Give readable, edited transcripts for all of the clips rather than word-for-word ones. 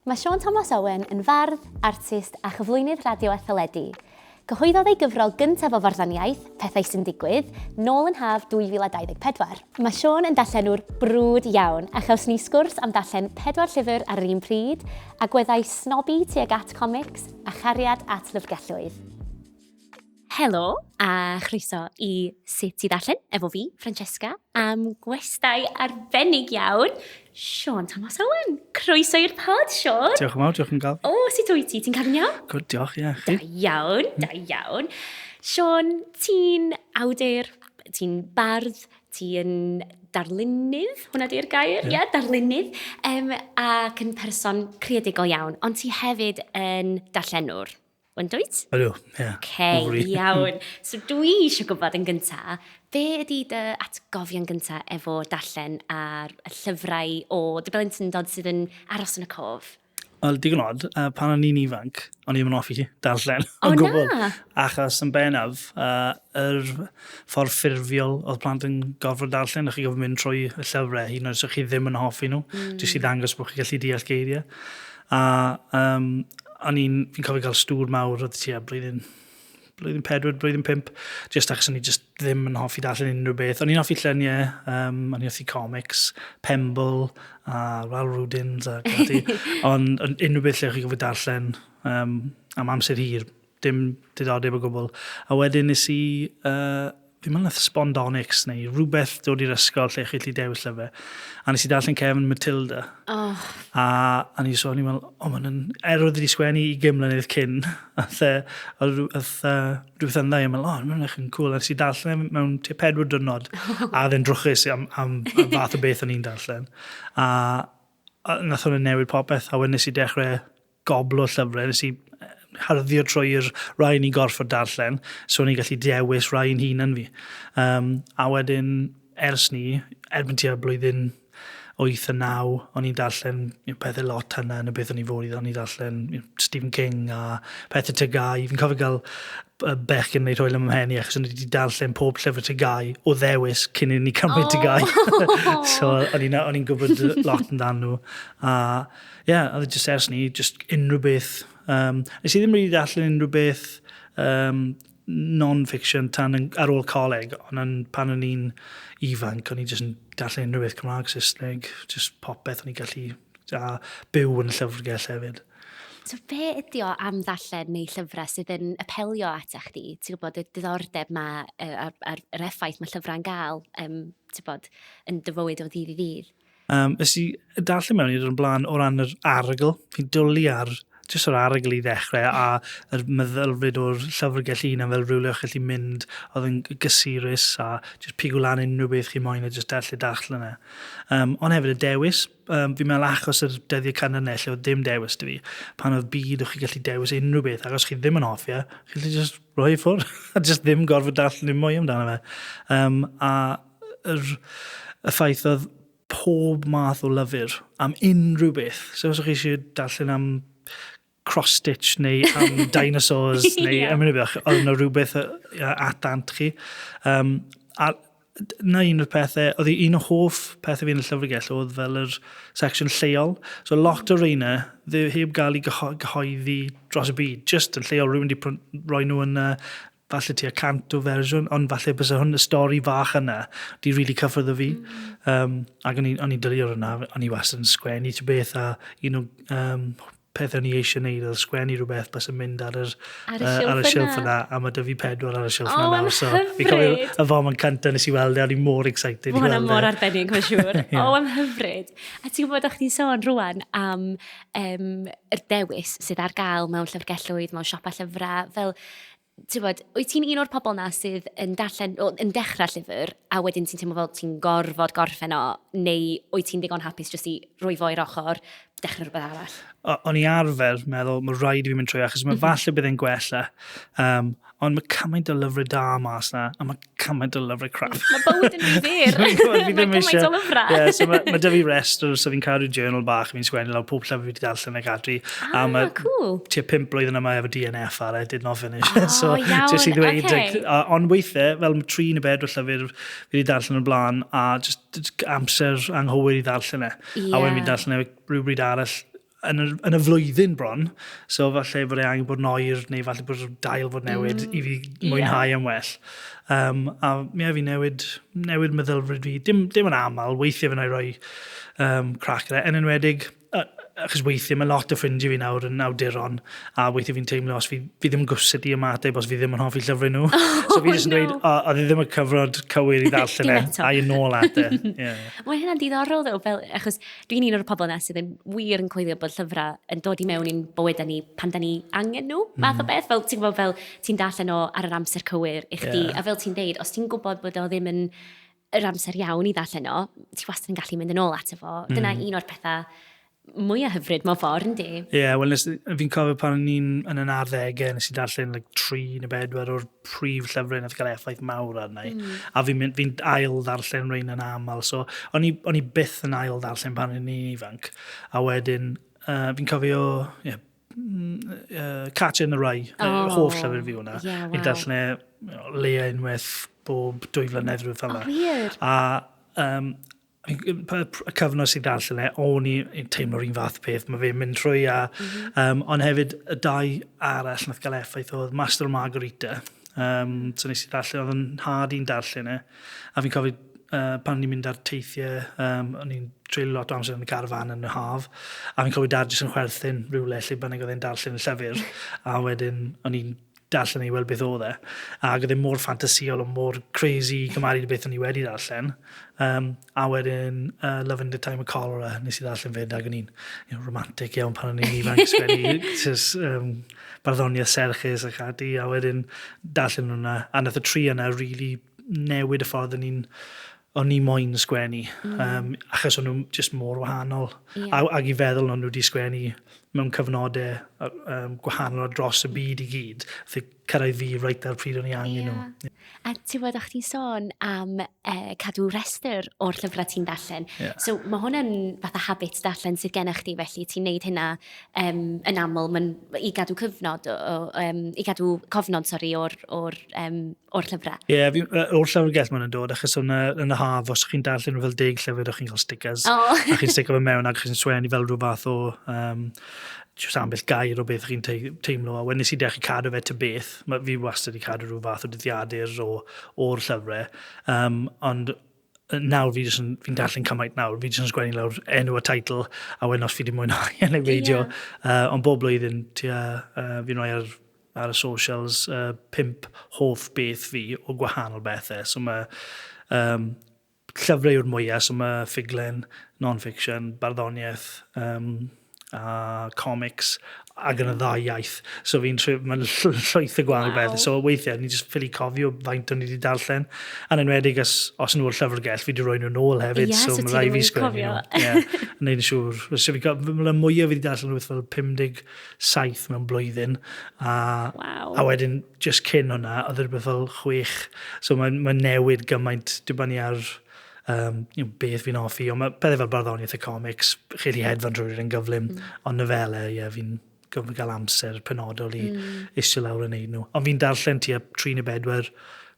Mae Siôn Tomos Owen yn fardd, artist a chyflwynydd radio a theledu. Cyhoeddodd ei gyfrol gyntaf o farddoniaeth, Pethau sy'n Digwydd, nôl yn haf 2024. Mae Siôn yn darllenwr brwd iawn, a chawson ni sgwrs am ddarllen pedwar llyfr ar yr un pryd, agweddau snobi tuag at comics, a chariad at lyfrgelloedd. Helo a chroeso i Sut i Ddarllen efo fi, Francesca, am gwestai arbennig iawn, Siôn Thomas Owen. Croeso i'r pod, Siôn. Diolch yn fawr, diolch yn gael. O, sut wyt ti? Ti'n cadw'n iawn? Good, diolch, ie. Da iawn, da iawn. Siôn, ti'n awdur, ti'n bardd, ti'n darlunydd, hwnna di'r gair, ie, yeah. Darlunydd, ac yn person creadigol iawn, ond ti hefyd yn darllenwr. Yn dwyt? Ydw, ie. Okay, iawn. So dwi eisiau gwybod yn gynta, be ydy dy atgofion gynta efo darllen a'r llyfrau o dy blentyndod sydd yn aros yn y cof? Wel, digon od, pan o'n i'n ifanc, o'n i'n hoffi darllen o gwbl. Na? Achos yn bennaf, yr ffordd ffurfiol oedd plant yn gorfod darllen, o'ch chi'n gorfod mynd trwy y llyfrau, hyd yn oed os o'ch chi ddim yn hoffi nhw, jyst i ddangos bod chi'n gallu deall geiriau. A o'n i'n, fi'n cofio cael stŵr mawr oedd tua blwyddyn, blwyddyn pedwar, blwyddyn pump, just achos o'n i just ddim yn hoffi darllen unrhyw beth. O'n i'n hoffi lluniau, o'n i'n hoffi comics, Pemble a Raoul Rudins a ati. Ond unrhyw beth lle chi'n gofio darllen am amser hir, dim diddordeb o gwbl. A wedyn nes i, fi'n meddwl nath Spondonics neu rhywbeth dod i'r ysgol lle chi'n gallu dewis llyfrau. A nes i darllen cefn Matilda. Oh. A ni so, o'n i'n meddwl, o, ma'n yn... Er oedd wedi sgwennu 20 mlynedd cyn, oedd, oedd, rhywbeth yn dda, i'n meddwl, o, mae'n edrych yn cool. A nes i darllen e mewn tua 4 diwrnod, a oedd e'n drwchus am fath o beth o'n i'n darllen. A nath hwnna newid popeth, a wedyn nes i dechrau goblo llyfrau, nes i hyrddio trwy'r rai ni'n gorfod darllen, so o'n i'n gallu dewis rai yn hunan fi. A wedyn, ers ni, erbyn tua blwyddyn 8 a 9, o'n i'n darllen pethau lot hynna yn y beth o'n i fod i, o'n i'n darllen Stephen King a pethau TGAU. Fi'n cofio gael bechgyn yn gwneud hwyl am 'mhen i achos o'n i wedi darllen pob llyfr TGAU o ddewis cyn i ni cymryd TGAU. So o'n i'n gwybod lot amdano nhw. A ie, yeah, oedd e jyst ers ni, jyst unrhyw beth. Nes i ddim really darllen unrhyw beth non-fiction tan yn, ar ôl coleg, ond yn, pan o'n i'n ifanc, o'n i jyst yn darllen unrhyw beth Cymraeg, Saesneg, jyst popeth o'n i'n gallu a byw yn y llyfrgell hefyd. So be ydi o am ddarllen neu llyfrau sydd yn apelio ata chdi? Ti'n gwybod, y diddordeb ma, a'r effaith mae llyfrau'n gael, ti'n bod, yn dy fywyd o ddydd i ddydd? Nes i darllen mewn i'r blaen o ran yr arogl. Fi'n dwlu ar jyst yr arogl i ddechrau a yr meddylfryd o'r llyfrgell i hunan fel rhywle o'ch gallu mynd oedd yn gysurus a jyst pigo lan unrhyw beth chi moyn a jyst darllen darllen e. Ond hefyd y dewis, fi'n meddwl achos yr dyddiau cynnar 'na lle oedd dim dewis 'da fi, pan oedd byd o'ch chi gallu dewis unrhyw beth ac os chi ddim yn hoffi e, chi'n gallu jyst rhoi i ffwrdd a jyst ddim gorfod darllen dim mwy amdano fe. A y ffaith oedd pob math o lyfr am unrhyw beth. So os o'ch chi eisiau darllen am cross-stitch neu am dinosaurs neu am unrhyw beth, oedd yna rhywbeth at dant chi. A na un o'r pethau, oedd un o hoff pethau fi yn y llyfrgell oedd fel yr section lleol. So lot o reina, heb gael ei gyhoeddi dros y byd, just yn lleol, rhywun wedi rhoi nhw yn falle tua 100 o fersiwn, ond falle bysa hwn, y stori fach yna, di really cyffwrdd o fi. Ac o'n i'n dwlu ar hwnna, o'n i wastad yn sgwennu ti beth, a un o pethau o'n i eisiau gwneud oedd sgwennu rhywbeth bys yn mynd ar yr, ar y silff ar y silff yna, a mae 'da fi pedwar ar y silff yna nawr. So, fi'n cofio y foment cyntaf nes i weld e, o'n i mor excited i weld e. Mae hwnna mor arbennig, mae'n siŵr. O, am hyfryd. A ti'n gwybod, o'ch ti'n sôn rwan am yr dewis sydd ar gael mewn llyfrgelloedd, mewn siopau llyfrau, fel ti'n gwbod, wyt ti'n un o'r pobl na sydd yn darllen, o, yn dechrau llyfr, a wedyn ti'n teimlo fel ti'n gorfod gorffen o, neu wyt ti'n ddigon hapus jyst i roi fo i'r ochr, dechrau rhywbeth arall? O'n i arfer meddwl, mae rhaid i fi mynd trwy, achos mae falle bydd e'n gwella. Ond mae cymaint o lyfrau da mas na, a mae cymaint o lyfrau crap. Mae bywyd yn rhy fyr. Mae gymaint o lyfrau. Yeah, so mae 'da fi restr, so fi'n cadw journal bach, fi'n sgwennu lawr pob llyfr fi wedi darllen ac ati. Ah, a mae cool. Tua 5 blwyddyn yma efo DNF ar e, did not finish. Oh, so, iawn, jyst i ddweud, okay. Like, ond weithiau, fel mae 3 neu 4 llyfr fi wedi darllen o'r blaen, a just amser anghywir i ddarllen e. Yeah. A wedyn fi'n darllen e rhywbryd arall. yn y flwyddyn bron, so falle bod e angen bod yn oer, neu falle bod y dail fod newid i fi mwynhau yn well. A ie, fi newid meddylfryd fi, dim yn aml, weithiau fe wna i roi crac ar e, yn enwedig, achos weithiau mae lot o ffrindiau fi nawr yn awduron, a weithiau fi'n teimlo os fi ddim yn gwybod sut i ymateb os fi ddim yn hoffi llyfrau nhw. So fi jyst yn dweud, o, oedd e ddim y cyfnod cywir i ddarllen e, a i nôl at e. Yeah. Mae hynna'n diddorol ddo, fel, achos dwi'n un o'r pobl yna sydd yn wir yn coelio bod llyfrau yn dod i mewn i'n bywydau ni pan da ni angen nhw, math o beth. Fel ti'n gwybod, fel ti'n darllen o ar yr amser cywir i chdi, a fel ti'n deud, os ti'n gwybod bod o ddim yn yr amser iawn i ddarllen o, ti wastad yn gallu mynd yn ôl ato fo. Dyna un o'r pethau mwyaf hyfryd mewn ffordd, yndi? Ie, yeah, wel, fi'n cofio pan o'n i'n yn yn arddegau, nes i darllen like, 3 neu 4 o'r prif llyfrau nath gael effaith mawr arna i. A fi'n ail ddarllen rhain yn aml, so o'n i byth yn ail ddarllen pan o'n i'n ifanc. A wedyn, fi'n cofio, yeah, Catcher in the Rye, oh, hoff llyfr fi hwnna. Fi'n darllen e leia unwaith bob 2 flynedd, rhywbeth fel 'na. Oh, wir? A y cyfnod sy'n darllen e, o'n i'n teimlo'r un fath peth, mae fe'n mynd trwy a... Ond hefyd, y dau arall nath gael effaith oedd Master and Margarita. So nes i ddarllen, oedd yn nhad i'n darllen e. A fi'n cofio pan o'n i'n mynd ar teithiau, o'n i'n treulio lot o amser yn y carafan yn y haf, a fi'n cofio Dad jyst yn chwerthin rhywle lle bynnag oedd e'n darllen y llyfr, a wedyn o'n i'n darllen i weld beth oedd e. Ac oedd e mor ffantasïol o mor crazy i gymharu beth o'n i wedi darllen. A wedyn Love in the Time of Cholera nes i ddarllen fyd, ac o'n i'n romantic iawn pan o'n i'n ifanc, sgwennu just, barddoniaeth serchus ac ati, a wedyn darllen hwnna. A nath y tri yna really newid y ffordd o'n i moyn sgwennu, achos o'n nhw just mor wahanol. Ac i feddwl o'n nhw wedi sgwennu mewn cyfnodau gwahanol dros y byd i gyd. Nath e cyrraedd fi reit ar pryd o'n i angen nhw. A ti'n gwybod, o'ch ti'n sôn am cadw rhestr o'r llyfrau ti'n darllen. So mae hwnna'n fatha habit darllen sydd gennych chdi, felly ti'n neud hynna yn aml i gadw cyfnod, i gadw cofnod, sorry, o'r llyfrau. Ie, yeah, o'r llyfrgell ma'n dod, achos yn y haf, os chi'n darllen fel 10 llyfr, o'ch chi'n cael stickers. A chi'n sticio fe mewn ac chi'n sgwennu fel rhyw fath o just ambell gair o beth chi'n teimlo. A wedyn nes i dechrau cadw fe ty beth. Fi wastad wedi cadw rhyw fath o dyddiadur o'r llyfrau. Ond nawr fi'n darllen cymaint nawr, fi jyst yn sgwennu lawr enw y teitl, a wedyn os fi wedi mwynhau yn ei fideo. Ond bob blwyddyn, tua, fi'n rhoi ar y socials pump hoff beth fi o gwahanol bethau. So mae llyfrau yw'r mwyaf, so mae ffuglen, non-fiction, barddoniaeth, a comics, ac yn y ddau iaith. So mae'n llwyth o gwahanol bethau. So weithiau, ni jyst ffili cofio faint o'n i wedi darllen. A'n enwedig os nhw o'r llyfrgell, fi wedi rhoi nhw nôl hefyd. Ie, so so mae ti rhaid ddim fi yn sgwennu cofio. nhw. Ie, wneud yn siŵr. So fi, mae'n mwyaf fi wedi darllen rhywbeth fel 57 mewn blwyddyn. A wedyn, just cyn hwnna, oedd e rhywbeth fel 6. So mae'n newid gymaint dibynnu ar beth fi'n hoffi. Ond mae pethau fel barddoniaeth y comics, chi'n hedfan drwy'r yn gyflym. Ond nofelau, ie, fi'n gorfod gael amser penodol i eistedd lawr yn neud nhw. Ond fi'n darllen tua 3 neu 4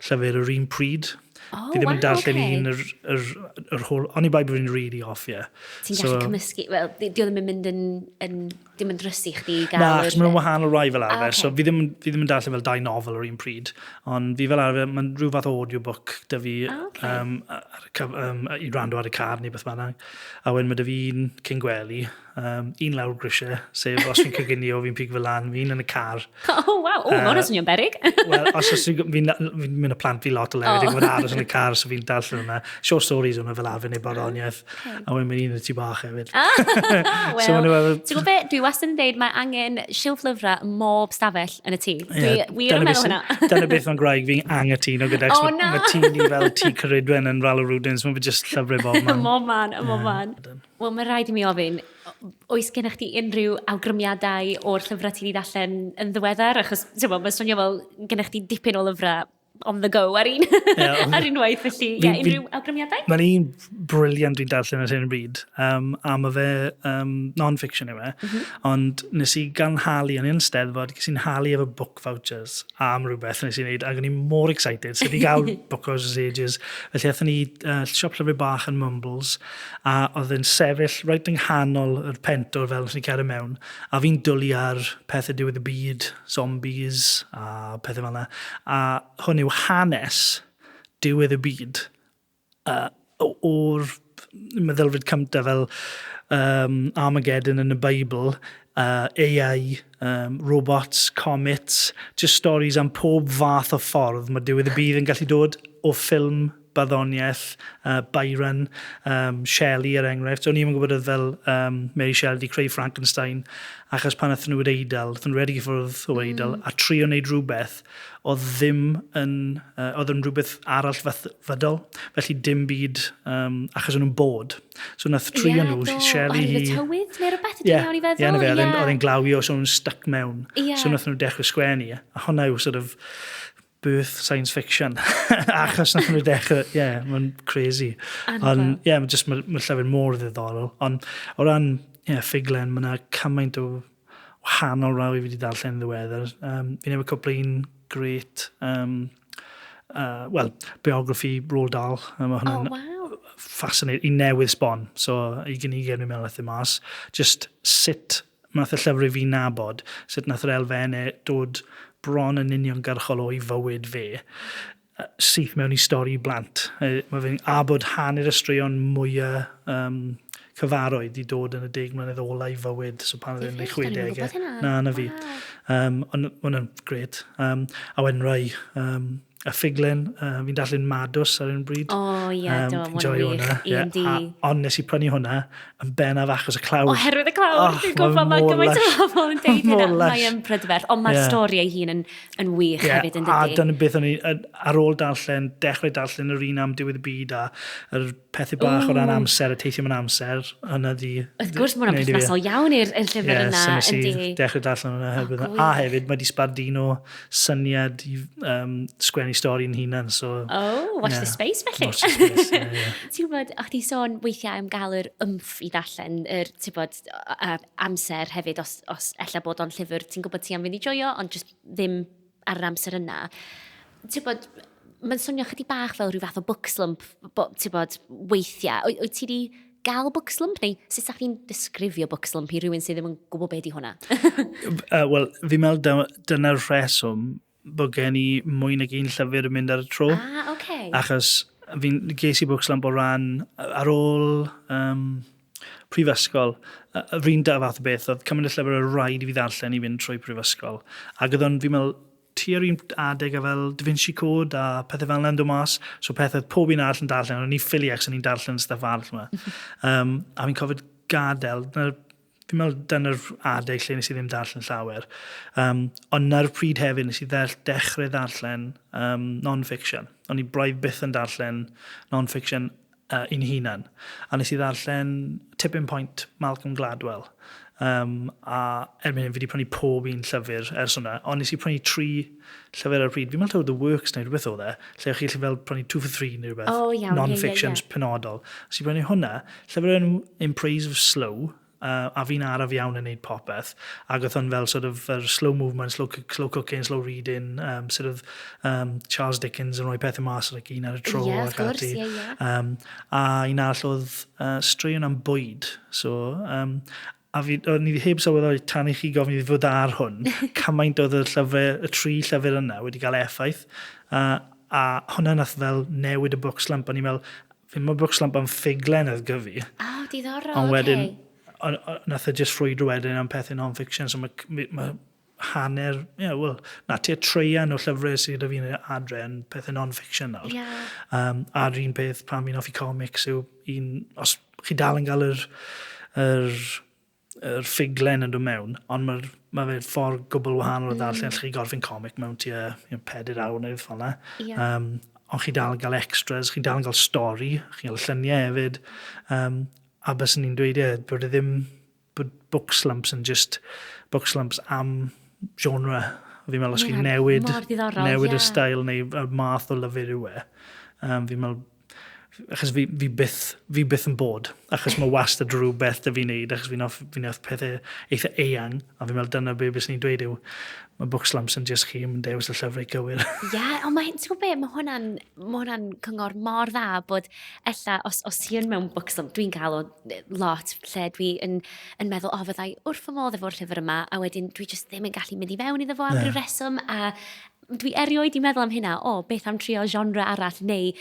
llyfr yr un pryd. Oh, Fi ddim yn darllen un yr whole. Oni bai bod fi'n really hoffi e. Ti'n gallu cymysgu, wel, di o ddim yn mynd yn dim yn drysu chdi i gael Na, achos maen nhw'n wahanol rai fel arfer, Ah, ocê. so fi ddim yn darllen fel dau nofel ar un pryd, ond fi fel arfer, mae'n rhyw fath o audiobook 'da fi Ah, ocê. I wrando ar y car neu beth bynnag. A wedyn mae 'da fi un cyn gwely, un lawr grisiau, sef os fi'n coginio, fi'n pigo fel lan, fi'n yn y car. Oh, waw, o, mae hwnna'n swnio'n berig. Wel, os fi'n mynd â plant fi lot o lefydd, oh. Aros yn y car, so fi'n darllen hwnna. Short stories hwnna fel arfer neu barddoniaeth. A wedyn mae'n un yn y tŷ bach hefyd. Wel, So maen nhw ti'n gwybod be, dwi wastad yn deud mae angen silff lyfrau ym mob stafell yn y tŷ. Dwi Ie, wir yn dyna meddwl beth hwnna. Dyna beth mae'n gwraig fi'n angytuno gyda. O, Oh, na. Mae tŷ ni fel tŷ Ceridwen yn Rala Rwdins, mae'n just llyfrau bob Y man. mob man, y mob man. Wel, mae rhaid i mi ofyn, oes gennych chdi unrhyw awgrymiadau o'r llyfrau ti wedi darllen yn ddiweddar? Achos, ti'n gwybod, mae'n swnio fel gennych chdi dipyn o lyfrau on the go ar un, yeah, ar unwaith, felly, ie, yeah, unrhyw awgrymiadau? Mae'n un brilliant dwi'n darllen ar hyn o bryd, a mae fe non-fiction yw e, ond nes i gael nhalu, o'n i yn steddfod, ges i'n nhalu efo book vouchers am rhywbeth nes i wneud, ac o'n i mor excited, so wedi gael book vouchers ages, felly aethon ni siop llyfrau bach yn Mumbles, a oedd yn sefyll reit yng nghanol yr pentwr fel nes i cerdded mewn, a fi'n dwlu ar pethau diwedd y byd, zombies a pethau fel yna, a hwn yw hanes diwedd y byd o'r meddylfryd cyntaf fel Armageddon yn y Beibl, AI, robots, comets, just stories am pob fath o ffordd mae diwedd y byd yn gallu dod o ffilm, barddoniaeth, Byron, Shelley er enghraifft. O'n i'm yn gwybod oedd fel Mary Shelley wedi creu Frankenstein, achos pan aethon nhw i'r Eidal, aethon nhw redeg i ffwrdd o Eidal a trio wneud rhywbeth oedd ddim yn, oedd yn rhywbeth arall fath fydol, felly dim byd, achos o'n nhw'n bod. So nath trio yeah, nhw, Shelley hi... Oherwydd y tywydd neu rhywbeth, ydyn iawn i feddwl? Ie, yeah, yeah. Oedd e'n glawio, so nhw'n stuck mewn. Yeah. So nath nhw dechrau sgwennu, a hwnna yw sort of birth science fiction. Achos nath nhw dechrau, ie, yeah, mae'n crazy. Ond, ie, yeah, mae'n just, mae ma llyfr mor ddiddorol. Ond o ran, ie, yeah, ffuglen, mae yna cymaint o wahanol raw i fi wedi darllen yn ddiweddar. Fi newydd cwpl un great, well, biography Roald Dahl. Mae hwnna'n oh, wow. fascinating. I newydd sbon, so i gynnig yn meddwl eithaf mas. Just sut nath y llyfr i fi nabod, sut nath yr elfennau dod bron yn uniongyrchol o'i fywyd fe, syth mewn i stori blant. Mae fe'n a bod hanner y straeon mwyaf cyfarwydd i dod yn y 10 mlynedd ola i fywyd, so pan oedd e'n ei 60au. Na, na fi. Ond hwnna'n gret. A wedyn rai, y ffuglen, fi'n darllen Madws ar un bryd. O, oh, ie, yeah, do, mae'n wych. Yeah, ond nes i prynu hwnna yn bennaf achos y clawr. Oherwydd y clawr, oh, dwi'n gwybod, mae gymaint o bobl yn deud hynna. Mae'n prydferth, ond mae'r stori ei hun yn wych hefyd yn dydy. A dyna beth o'n i, ar ôl darllen, dechrau darllen yr un am diwedd y byd a yr pethau bach o ran amser, y teithio mewn amser, hwnna di... Wrth gwrs, mae hwnna'n berthnasol iawn i'r llyfr yna. Ie, so nes i dechrau darllen hwnna hefyd. A hefyd, mae di sbarduno syniad i sgwennu stori yn hunan. So, oh, watch the space felly. Watch the space, ie, yeah. Ti'n gwybod, o'ch ti sôn weithiau am gael yr oomph i ddarllen, yr, ti'n bod, amser hefyd, os ella bod o'n llyfr, ti'n gwybod ti am fynd i joio, ond just ddim ar yr amser yna. Ti'n bod, mae'n swnio chydig bach fel rhyw fath o book slump, ti'n bod, weithiau. Wyt ti wedi gael book slump, neu sut sa'ch chi'n disgrifio book slump i rhywun sydd ddim yn gwybod beth di hwnna? Wel, fi'n meddwl dyna'r rheswm bod gen i mwy nag un llyfr yn mynd ar y tro. Ah, okay. Achos fi'n ges i book slump o ran ar ôl prifysgol, yr un da fath o beth, oedd cymaint o llyfr o rhaid i fi ddarllen i fynd trwy prifysgol. Ac oedd o'n, fi'n meddwl, tua'r un adeg a fel Da Vinci Code a pethau fel yna'n dod mas, so pethau pob un arall yn darllen, o'n i ffili ac o'n i'n darllen stuff arall yma. A fi'n cofio gadael, fi'n meddwl dyna'r adeg lle nes i ddim darllen llawer. Ond na'r pryd hefyd nes i dechrau darllen non-fiction. O'n i braidd byth yn darllen non-fiction i'n hunan. A nes i ddarllen Tipping Point Malcolm Gladwell. A erbyn hyn fi wedi prynu pob un llyfr ers hwnna, ond nes i prynu 3 llyfr ar y pryd. Fi'n meddwl The Works neu rhywbeth oedd e, lle o'ch chi'n gallu fel prynu 2 for 3 neu rhywbeth. Oh, iawn, non-fiction penodol. Nes i prynu hwnna, llyfr enw In Praise of Slow, a fi'n araf iawn yn neud popeth, ac oedd hwn fel sort of yr slow movement, slow cooking, slow reading, sort of Charles Dickens yn rhoi pethau mas like, un ar y tro. Yeah, of course, yeah, yeah. A un arall oedd straeon am bwyd, so... A fi, o'n i heb sylweddoli tan i chi gofyn i fi fod ar hwn, cymaint oedd y llyfr, y 3 llyfr yna wedi cael effaith. A hwnna nath fel newid y book slump. O'n i'n meddwl, fi'n meddwl book slump am ffuglen oedd gyfi. Oh, diddorol, ond wedyn, nath e just ffrwydro wedyn am pethau non-fiction. So mae hanner, yeah, well, na, tua treian o llyfrau sydd gyda fi'n adre yn pethau non-fiction nawr. Yeah. A'r un peth pan fi'n hoffi comics yw un, os chi dal yn cael yr ffuglen yn dod mewn, ond mae fe ffordd gwbl wahanol o ddarllen. Chi gorffen comic mewn tua 4 awr neu fel yna. Yeah. Ond chi dal yn cael extras, chi dal yn cael stori, chi'n cael lluniau hefyd. A byswn ni'n dweud, ie, bod e ddim, bod book slumps yn just book slumps am genre. Fi'n meddwl os chi'n newid, newid y stael neu y math o lyfr yw e, fi'n meddwl achos fi byth yn bod, achos mae wastad rhywbeth da fi'n neud, achos fi'n off pethau eitha eang, a fi'n meddwl dyna be bys ni'n dweud yw, mae book slumps yn just chi yn dewis y llyfrau cywir. Ie, yeah, ond mae, ti'n gwybod be, mae hwnna'n cyngor mor dda bod ella, os ti yn mewn book slump, dwi'n cael o lot lle dwi yn meddwl, o, oh, fyddai wrth fy modd efo'r llyfr yma, a wedyn dwi just ddim yn gallu mynd i fewn iddo fo am ryw reswm, a dwi erioed i meddwl am hynna, o, beth am trio genre arall neu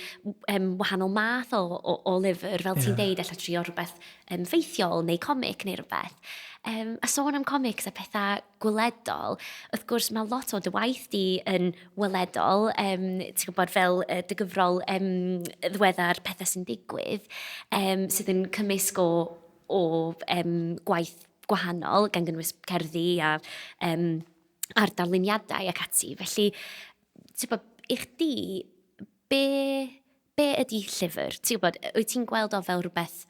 wahanol math o lyfr, fel ti'n deud, ella trio rhywbeth ffeithiol neu comic neu rhywbeth. A sôn am comics a pethau gweledol, wrth gwrs mae lot o dy waith di yn weledol, ti'n gwybod fel dy gyfrol ddiweddar Pethau sy'n digwydd, sydd yn cymysg o gwaith gwahanol, gan gynnwys cerddi a a'r darluniadau ac ati. Felly, ti'n gwybod, i chdi, be ydy llyfr? Ti'n gwybod, wyt ti'n gweld o fel rhywbeth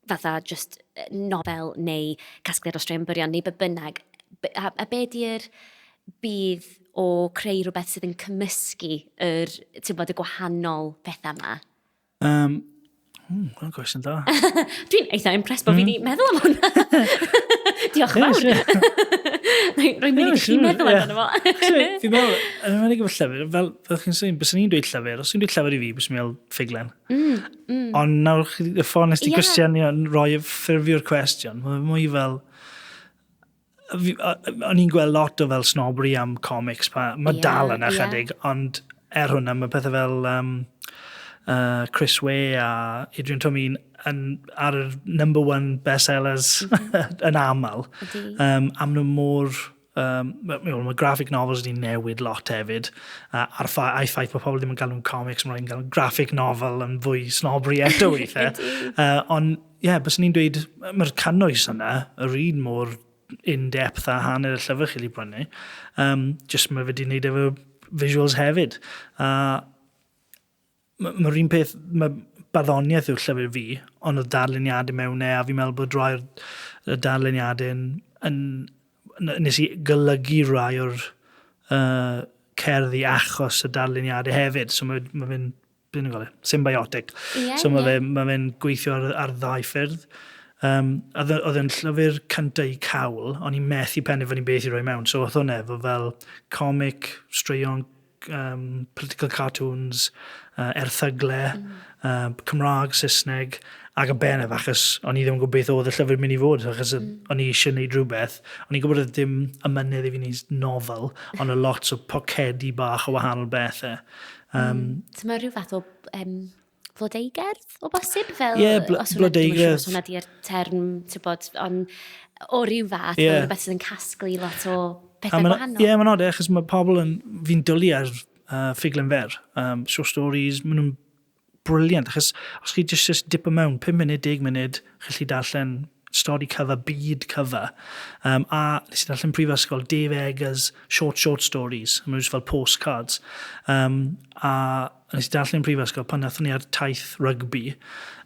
fatha just nofel neu casgliad o straeon byrion neu be bynnag? A be di'r budd o creu rhywbeth sydd yn cymysgu yr, ti'n gwybod, y gwahanol bethau yma? Hwnna'n cwestiwn da. Dwi'n eitha impressed bod fi wedi meddwl am hwnna. Diolch yn fawr. Rwy'n mynd i chi meddwl amdano fo. Fi'n meddwl, yn enwedig efo llyfr, fel chi'n sôn, bys ni'n dweud llyfr, os i'n dweud llyfr i fi, bys ni'n meddwl ffuglen. Ond nawr, y ffordd nes ti cwestiynu yn rhoi ffurfio'r cwestiwn, mae'n mwy fel, o'n i'n gweld lot o fel snobbery am comics, pa, mae dal yna chydig, ond er hwnna, mae pethau fel Chris Ware a Adrian Tomine yn, ar y number one bestsellers yn aml. Am nhw mor. Mae graphic novels wedi newid lot hefyd. A'r ffaith bod pobl ddim yn galw nhw'n comics, mae'n rhaid yn galw graphic novel yn fwy snobbery eto weithiau. Ond, ie, yeah, bys ni'n dweud, mae'r cynnwys yna, yr un mor in-depth a hanner y llyfr chi wedi brynu. Just mae fe wedi wneud efo visuals hefyd. Mae'r ma un peth, mae barddoniaeth yw'r llyfr fi, ond oedd darluniadau mewn e, a fi'n meddwl bod rhai o'r darluniadau yn nes i golygu rai o'r cerddi achos y darluniadau hefyd. So mae fe'n, beth ni'n gael e, symbiotic. So mae fe, ma fe'n gweithio ar ddau ffyrdd. Oedd e'n llyfr cyntaf i cawl, o'n i'n methu penderfynu beth i roi mewn. So oedd hwnna efo fel comic, straeon, political cartoons, erthyglau, Cymraeg, Saesneg, ac yn bennaf achos o'n i ddim yn gwybod beth oedd y llyfr mynd i fod, achos o'n i eisiau gwneud rhywbeth. O'n i'n gwybod oedd dim ymynedd i fi wneud nofel, ond y lot o pocedi bach o wahanol bethau. So mae rhyw fath o flodeugerdd o bosib? Fel, Ie, os hwnna- dwi'm yn siŵr blodeugerdd. os hwnna di'r term, ti'n bod, ond o ryw fath, fel rhywbeth sydd yn casglu lot o A pethau ma'n- gwahanol. Ie, mae'n od, e, achos mae pobl yn... Fi'n dwlu ar ffuglen fer, short stories, maen nhw'n brilliant, achos os chi just dipo mewn 5 munud, 10 munud, chi gallu darllen stori cyfa, byd cyfa. A nes i darllen prifysgol, Dave Eggers, short, short stories, maen nhw just fel postcards. A nes i darllen prifysgol pan nathon ni ar taith rygbi,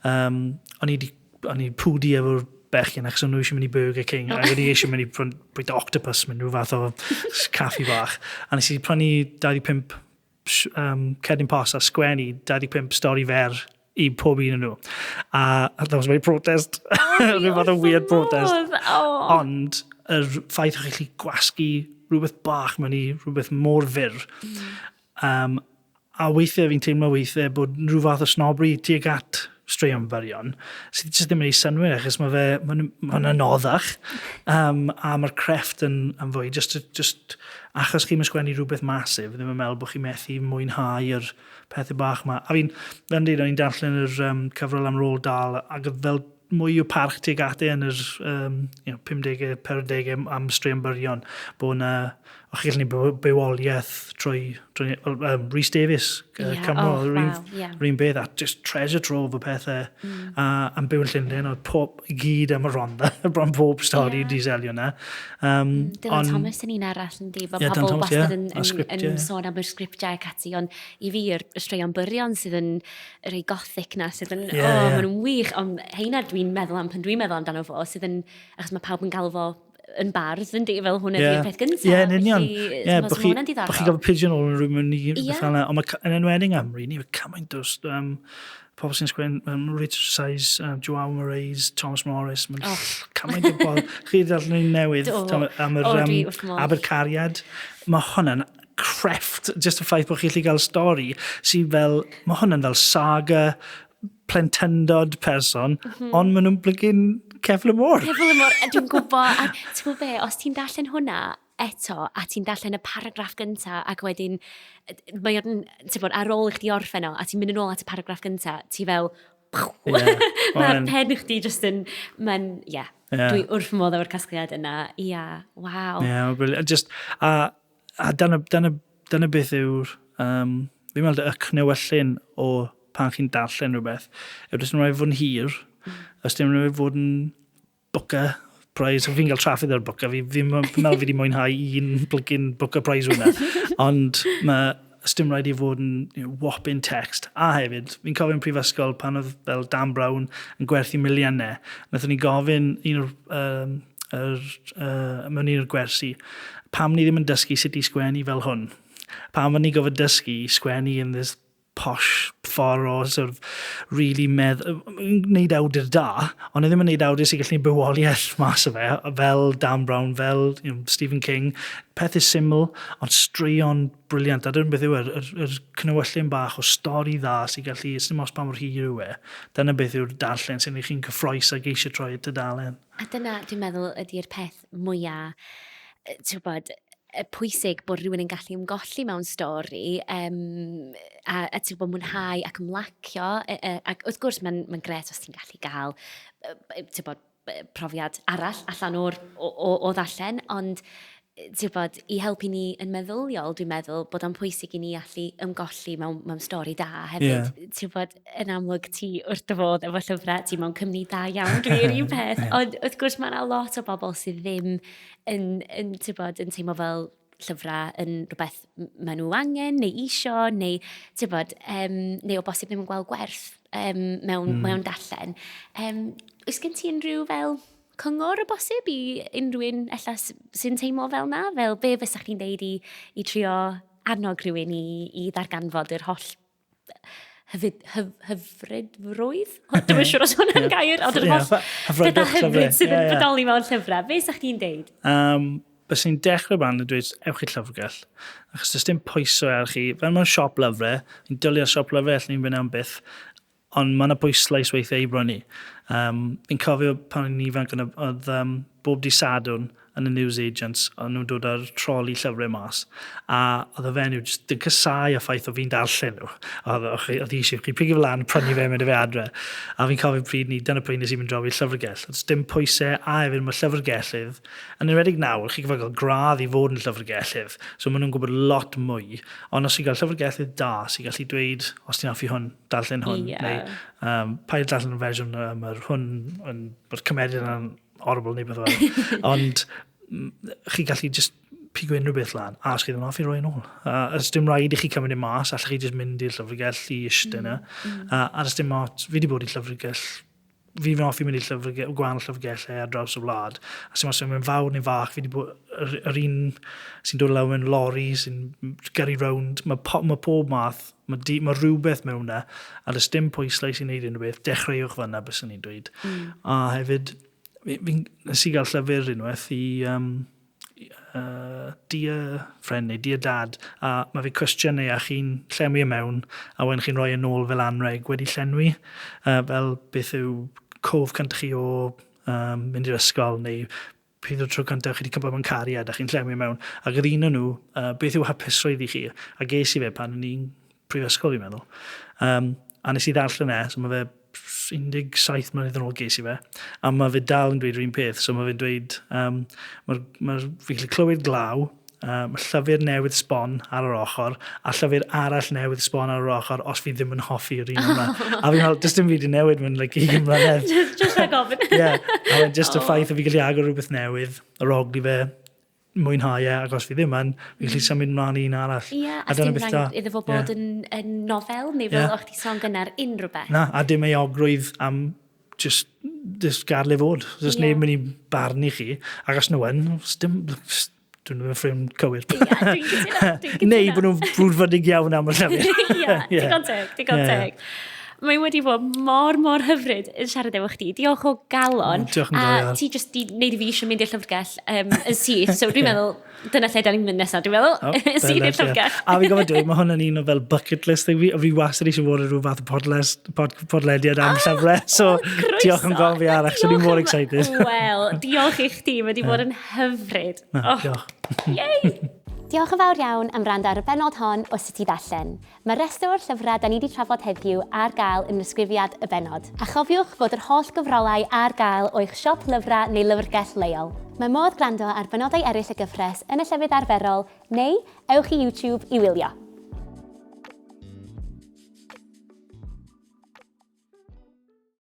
o'n i pwdu efo'r bechgyn achos o'n nhw eisiau mynd i Burger King a o'n i eisiau mynd i bwyta octopus mewn rhyw fath o caffi bach. A nes i prynu 25 cerdyn post a sgwennu 25 stori fer i pob un o'n nhw. A that was my protest. Rhyw fath o weird protest. Oh. Ond yr ffaith o'ch chi gwasgu rhywbeth bach mewn i rhywbeth mor fyr. A weithiau fi'n teimlo weithiau bod rhyw fath o snobbery tuag at straeon byrion sydd jyst ddim yn ei synwyr achos mae fe, mae'n ma anoddach a mae'r crefft yn fwy just achos chi'n ysgrifennu rhywbeth masif ddim yn meddwl bod chi'n methu mwynhau yr pethau bach yma. A fi'n, fel dweud, o'n i'n darllen yr cyfrol am Roald Dahl ac oedd fel mwy o parch tuag at e yn yr 50au, 40au am straeon byrion, bod yna, o'ch chi'n gallu gwneud bywoliaeth trwy Rhys Davies, Cymro, yr un, oh, wow, ie. yr un beth, a just treasure trove o pethau. A am byw yn Llundain, oedd pob, i gyd am y Rhondda, bron pob stori di selio yna. Dylan Thomas yn un arall yn di, bod Ie, Dylan pobl Thomas, ie, wastad yn, a yn, sgriptiau, yn ie. sôn am yr sgriptiau ac ati, ond i fi yr y straeon byrion sydd yn y rhai gothic na, sydd yn, oh, maen nhw'n wych, ond heina dwi'n meddwl am pan dwi'n meddwl amdano fo, sydd yn, achos mae pawb yn galw fo yn bardd, yndi, fel hwnna yeah. peth gyntaf. Ie, yn union. Ie, yeah, bod chi'n chi gael pigeon hole yn rhywun mewn i yeah. fel yna. Ond mae, yn enwedig Nghymru, ni wedi cymaint o pobl sy'n sgwen, Richard Size, Joao Moraes, Thomas Morris, mae'n oh. cymaint o bobl. Chi wedi darllen un newydd am yr oh, Abercariad. Mae hwnna'n crefft, just y ffaith bod chi'n gallu gael stori sy'n fel, mae hwnna'n fel saga plentyndod person, ond maen nhw'n blygu'n ceffyl y môr. Ceffyl y môr, a dwi'n gwybod, a ti'n gwybod be, os ti'n darllen hwnna eto, a ti'n darllen y paragraff gynta, ac wedyn, mae o'n, ti'n bod, ar ôl i chdi orffen o, a ti'n mynd yn ôl at y paragraff gynta, ti fel, yeah. Mae pen chdi just yn, mae'n, ie, yeah. yeah. Dwi wrth modd efo'r casgliad yna, ia, yeah, waw. Ie, yeah, brilliant. Just, a, a dyna, dyna, dyna beth yw'r, fi'n meddwl y cnewyllyn o pan chi'n darllen rhywbeth, yw does dim rhaid fod yn hir, os dim rhaid fod yn Booker Prize, so fi'n cael traffic ar Booker, fi, fi'n meddwl fi wedi mwynhau un blygyn Booker Prize hwnna, ond mae ys dim rhaid i fod yn you know, whopping text. A hefyd, fi'n cofio yn prifysgol pan oedd fel Dan Brown yn gwerthu miliynau, wnaethon ni gofyn un o'r, um, yr, mewn un o'r gwersi, pam ni ddim yn dysgu sut i sgwennu fel hwn? Pam ni gofod dysgu i sgwennu in this posh ffordd o sort of really medd... wneud awdur da, ond e ddim yn wneud awdur sy'n gallu bywoliaeth mas o fe, fel Dan Brown, fel you know, Stephen King. Pethau syml, ond straeon brilliant. A dyna beth yw e, yr, yr cnewyllyn bach o stori dda sy'n gallu, dim os pa mor hir yw e, dyna beth yw'r darllen sy'n eich chi'n cyffroes ag eisiau troi y tudalen. A dyna, dwi'n meddwl, ydy'r peth mwyaf, ti'n gwybod, pwysig bod rhywun yn gallu ymgolli mewn stori a, a ti'n gwybod, mwynhau ac ymlacio. Ac wrth gwrs, mae'n ma gret os ti'n gallu gael, ti'n gwybod, profiad arall allan o'r, o, o, o ddarllen, ond ti'n gwybod, i helpu ni yn meddyliol, dwi'n meddwl bod o'n pwysig i ni allu ymgolli mewn, mewn stori da hefyd. Yeah. Ti'n gwybod, yn amlwg ti wrth dy fodd efo llyfrau, ti mewn cymni da iawn, dwi'n yr un peth. Ond wrth gwrs mae yna lot o bobl sydd ddim yn, yn, ti'n gwybod, yn teimlo fel llyfrau yn rhywbeth maen nhw angen neu isio, neu, ti'n gwybod, neu o bosib ddim yn gweld gwerth mewn, mewn darllen. Oes gen ti unrhyw fel cyngor o bosib i unrhyw un ella sy'n teimlo fel na? Fel be fysa chdi'n deud i, i trio annog rhywun i, i ddarganfod yr holl hyfyd, hyf, hyfrydrwydd? Dwi'm yn siŵr os hwnna'n gair, ond yr holl bethau hyfryd sydd yn bodoli mewn llyfrau. Be sa chdi'n deud? Bys ni'n dechrau ban yn dweud, ewch i'r llyfrgell. Achos does dim pwysau ar chi. Fel mewn siop lyfrau, ni'n dwlu ar siop lyfrau, allan ni'n fynd am byth, ond mae yna bwyslais weithiau i brynu. Fi'n cofio pan o'n i'n ifanc, oedd bob di Sadwrn yn y newsagents, o'n nhw'n dod ar troli llyfrau mas, a oedd y fenyw jyst yn casau y ffaith o fi'n darllen nhw. Oedd oedd eisiau chi pigo fe lan, prynu fe, mynd â fe adre. A fi'n cofio pryd ni, dyna pryd nes i fynd draw i'r llyfrgell. Oedd dim pwysau, a hefyd mae llyfrgellydd, yn enwedig nawr, chi'n cael gradd i fod yn llyfrgellydd, so maen nhw'n gwybod lot mwy. Ond os ti'n cael llyfrgellydd da, sy'n gallu dweud, os ti'n hoffi hwn, darllen hwn, neu paid darllen y fersiwn, mae'r hwn, yn, mae'r cymeriad yna'n horrible neu beth fel. Ond chi gallu just pigo unrhyw beth lan, a os chi ddim yn hoffi, roi yn ôl. A os dim rhaid i chi cymryd e mas, allech chi just mynd i'r llyfrgell i eistedd yna. A os dim ots, fi wedi bod i llyfrgell, fi fi'n hoffi mynd i llyfrgell, gwahanol llyfrgellau ar draws y wlad. A sy'n os yw'n fawr neu fach, fi wedi bod, yr, yr un sy'n dod lawr mewn lori, sy'n gyrru rownd, mae, po, mae pob math, mae, di, mae rhywbeth mewn yna, a does dim pwyslais i wneud unrhyw beth, dechreuwch fan'na, byswn i'n dweud. A hefyd, fi, fi, nes i gael llyfr unwaith i dear friend neu dear dad, a mae fe cwestiynau a chi'n llenwi e mewn, a wedyn chi'n rhoi e nôl fel anreg wedi llenwi, fel beth yw cof cyntaf chi o mynd i'r ysgol, neu pryd o'r tro cyntaf chi wedi cymryd mewn cariad a chi'n llenwi mewn. Ac oedd un o'n nhw, beth yw hapusrwydd i chi? A ges i fe pan o'n i'n prifysgol, fi'n meddwl. A nes i ddarllen e, so mae fe 17 mlynedd yn ôl ges i fe, a mae fe dal yn dweud yr un peth, so mae fe'n dweud, mae, mae, fi'n gallu clywed glaw, mae llyfr newydd sbon ar yr ochr, a llyfr arall newydd sbon ar yr ochr, os fi ddim yn hoffi yr un yma. A fi'n meddwl, does dim byd i newid mewn like, 20 mlynedd. Just rhag ofn. Ie, yeah, a wedyn just y ffaith o fi gallu agor rhywbeth newydd, yr ogli fe, mwynhau e, ac os fi ddim yn, fi'n gallu symud mlaen i un arall. Ie, yeah, a, a dim rhaid iddo fo bod yn, yn nofel, neu fel yeah. o'ch ti sôn gynnar, unrhyw beth. Na, a dim euogrwydd am just Just gadael e fod. Just yeah. neb mynd i barnu chi. Ac os nhw yn, dim, dwi'n ddim yn ffrind cywir. Ie, dwi'n cytuno, dwi'n cytuno. Neu bod nhw'n brwdfrydig iawn am y llyfr. Ie, digon teg, digon teg. Mae wedi bod mor, mor hyfryd yn siarad efo chdi. Diolch o galon. Diolch yn fawr. A ti jyst di wneud i fi eisiau mynd i'r llyfrgell yn syth. So dwi'n meddwl, dyna lle da ni'n mynd nesaf, dwi'n meddwl. Oh, syth i'r llyfrgell. A fi'n gofio dweud, mae hwn yn un o fel bucket list thing fi. Fi wastad eisiau bod yn rhyw fath o podlest, pod, podlediad am llyfrau. So, diolch yn gofio fi arall, so ni'n mor excited. Wel, diolch i chdi, mae wedi bod yn hyfryd. Na, oh. Diolch. Yay! Diolch yn fawr iawn am wrando ar y bennod hon o Sut i Ddarllen. Mae rhestr o'r llyfrau da ni wedi trafod heddiw ar gael yn nisgrifiad y bennod. A chofiwch fod yr holl gyfrolau ar gael o'ch siop lyfrau neu lyfrgell leol. Mae modd gwrando ar benodau eraill y gyfres yn y llefydd arferol neu ewch i YouTube i wylio.